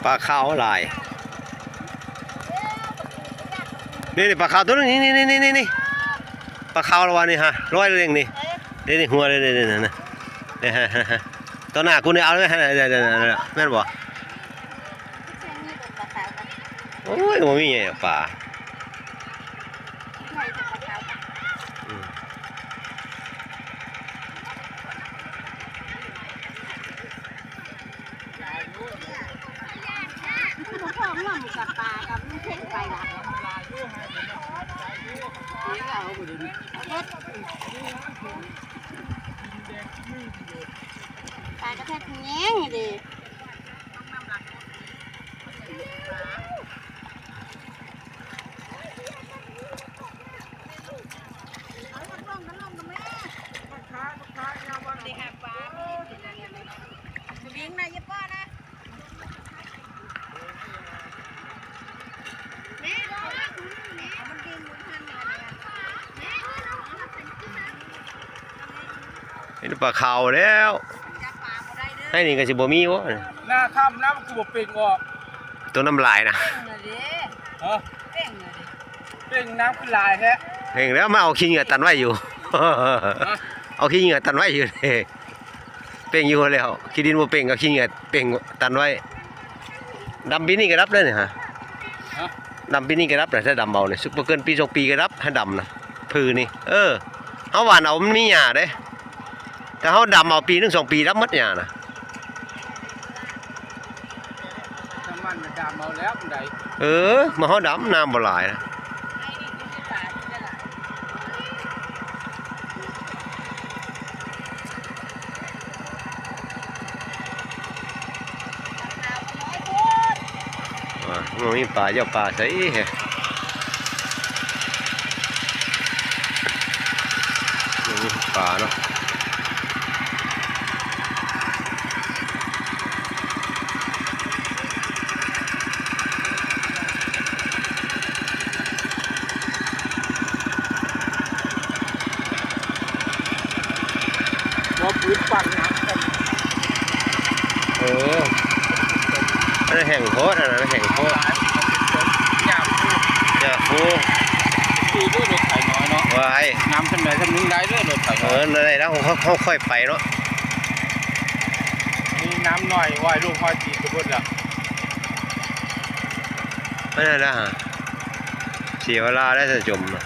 ປາຂາວຫຼາຍ ນີ້ໆ ປາຂາວຕົວໜຶ່ງ ນີ້ໆ ປາຂາວລະວ່ານີ້ຮະ ລອຍເລັ່ງນີ້ ນີ້ໆ ຫົວນີ້ ນີ້ໆ ນີ້ ຕໍ່ໜ້າກູນີ້ ເອົາແມ່ນບໍ່? ໂອ້ຍ ບໍ່ມີຫຍັງປາ. ປາກະເພດແຍງເດ້. ເຫັນປາຂາວແລ້ວ ໃນນີ້ກໍຊິບໍ່ມີບໍ່? ໜ້າຄ່ຳນ້ຳຄືບໍ່ເປັ່ງອອກ ຕົວນ້ຳຫຼາຍນະ. ເປັ່ງລະເດ້ ຮະ ເປັ່ງລະເດ້ ເປັ່ງນ້ຳຄືຫຼາຍແທ້. ເປັ່ງແລ້ວ ມາເອົາຂີ້ເຫຍື້ອຕັນໄວ້ຢູ່ ຮະ ເອົາຂີ້ເຫຍື້ອຕັນໄວ້ຢູ່ເດ້. ເປັ່ງຢູ່ແລ້ວ ຂີ້ດິນບໍ່ເປັ່ງ ເອົາຂີ້ເຫຍື້ອເປັ່ງຕັນໄວ້. ດຳປີນີ້ກໍດັບເດ້ນີ້ຮະ ຮະ ດຳປີນີ້ກໍດັບນະ ຖ້າດຳເອົານີ້ ບໍ່ເກີນປີສອງປີກໍດັບ ໃຫ້ດຳນະ ພືນີ້. ເອີ ເຮົາຫວ່ານເອົາ ມັນມີຫຍ້າເດ້ ຖ້າເຮົາດຳເອົາປີໜຶ່ງສອງປີ ດັບໝົດຫຍ້ານະ. ນ້ຳມັນດຳເອົາແລ້ວ ເອີ ມາເຮົາດຳ ນ້ຳບໍ່ຫຼາຍນະ. ອ່າ ບໍ່ມີປາ ເຈົ້າປາໃສແຮະ? ບໍ່ມີປາເນາະ. ບໍ່ປືນປັ່ນນະ ເອີ ອັນນັ້ນແຫ້ງໂພດ ອັນນັ້ນແຫ້ງໂພດ ຫຍ້າປູ ຫຍ້າປູ. ຄືເດີ ລົດໄຖນ້ອຍເນາະ ວ້າຍ ນ້ຳສ່ຳໃດສ່ຳໜຶ່ງໄດ້ເດີ ລົດໄຖນ້ອຍ. ເອີ ໄດ້ແລ້ວ ເຮົາ ເຮົາຄ່ອຍໄປເນາະ. ນີ້ນ້ຳໜ້ອຍ ຫ້ອຍລູກຫ້ອຍຕີນກະເບິດລະ ໄປນັ້ນລະ ເສຍເວລາແລ້ວ ຈະຈົມນະ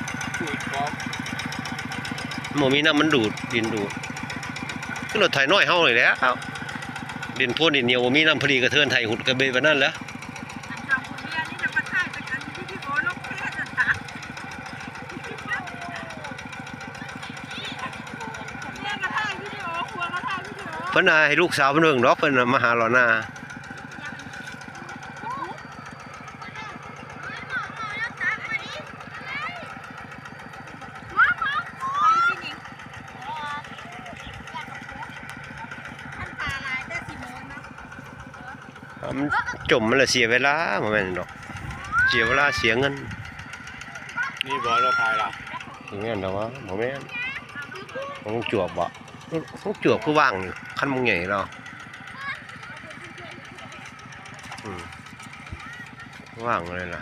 ບໍ່ມີນ້ຳມັນດູດ ດິນດູດ ຄືລົດໄຖນ້ອຍເຮົານີ້ແຫຼະ. ດິນໂພນດິນໜຽວ ບໍ່ມີນ້ຳ ພໍດີກະເທີນໄຖຫຸດກະເບປານນັ້ນແຫຼະ. ເພິ່ນວ່າໃຫ້ລູກສາວເພິ່ນເບິ່ງດອກ ເພິ່ນມາຫາເລາະນາ. ມັນຈົມ ມັນລະເສຍເວລາ ບໍ່ແມ່ນດອກ ເສຍເວລາເສຍເງິນ. ນີ້ບໍ່ ລົດໄຖລະ ບໍ່ແມ່ນດອກວະ ບໍ່ແມ່ນ ຂອງລຸງຈວບບໍ? ລຸງຈວບຄືວ່າງຢູ່ ຄັນບັກໃຫຍ່ລາວ ອືມ ວ່າງເລີຍລະ.